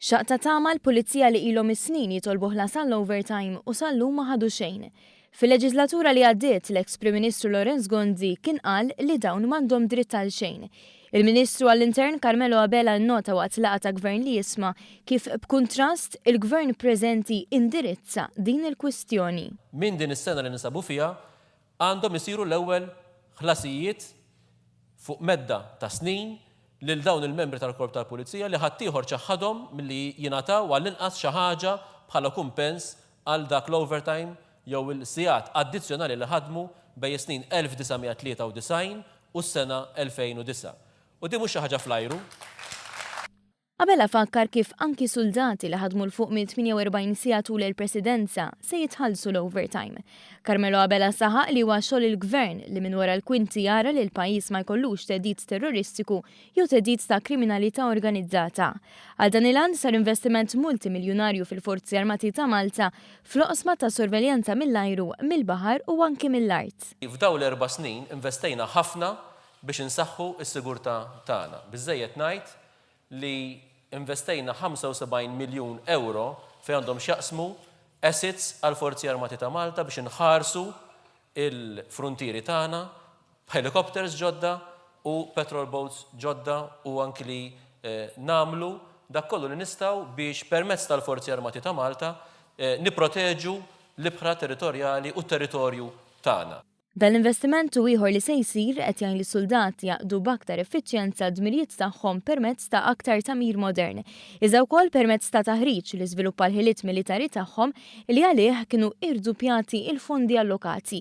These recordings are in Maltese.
Xaqq ta' tama l-pulizija li ilhom is-snin jitolbu ħlas għall-overtime u sal-lum ma ħadu xejn. Fil-leġislatura li għaddiet, l-eks Prim Ministru Lawrence Gonzi kien qal li dawn m'għandhom dritt għal xejn. Il-Ministru għall-Intern Carmelo Abela nnota waqt laqgħa ta' Gvern li jisma' kif b'kuntrast il-Gvern preżenti indirizza din il-kwistjoni. Minn din is-sena li ninsabu fiha għandhom isiru l-ewwel ħlasijiet fuq medda ta' snin lil dawn il-membri tal-Korp tal-Pulizija li ħaddieħor ċaħħadhom milli jingħataw għall-inqas xi ħaġa bħala kumpens għal dak l-overtime jew il-sigħat addizzjonali li ħadmu bejn is-snin 1993 u s-sena 2009. U din mhux xi ħaġa fl-ajru. Abela fakkar kif anki suldati li ħadmu 'l fuq minn 48 siegħa tul il-Presidenza se jitħallsu l-overtime. Carmelo Abela saħaq li huwa xogħol il-Gvern li minn wara l-kwinti jara li l-pajjiż ma jkollux theddid terroristiku jew theddid ta' kriminalità organizzata. Għal dan il-għan sar investiment multimiljunarju fil-Forzi Armati ta' Malta fl-oqsma ta' sorveljanza mill-ajru, mill-baħar u anki mill-art. F'dawn l-erba' snin investejna ħafna biex insaħħu s-sigurtà tagħna. Biżżejjed ngħid li investejna 75 miljun ewro fejn għandhom x'jaqsmu assets għall-Forzi Armati ta' Malta biex inħarsu l-fruntieri tagħna b'helicopters ġodda u patrol boats ġodda u anki li nagħmlu dak kollu li nistgħu biex permezz tal-Forzi Armati ta' Malta nipproteġu l-ibħra territorjali u t-territorju tagħna. Dan l-investiment u ieħor li se jsir qed jgħin lis-suldati jaqdu b'aktar effiċjenza d-dmirijiet tagħhom permezz ta' aktar tagħmir modern, iżda wkoll permezz ta' taħriġ li żviluppa l-ħiliet militari tagħhom li għalih kienu irduppjati l-fondi allokati.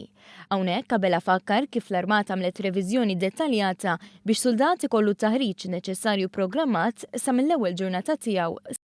Hawnhekk Abela fakkar kif l-Armata għamlet reviżjoni dettaljata biex suldat ikollu t-taħriġ neċessarju programmat sa mill-ewwel ġurnata tiegħu.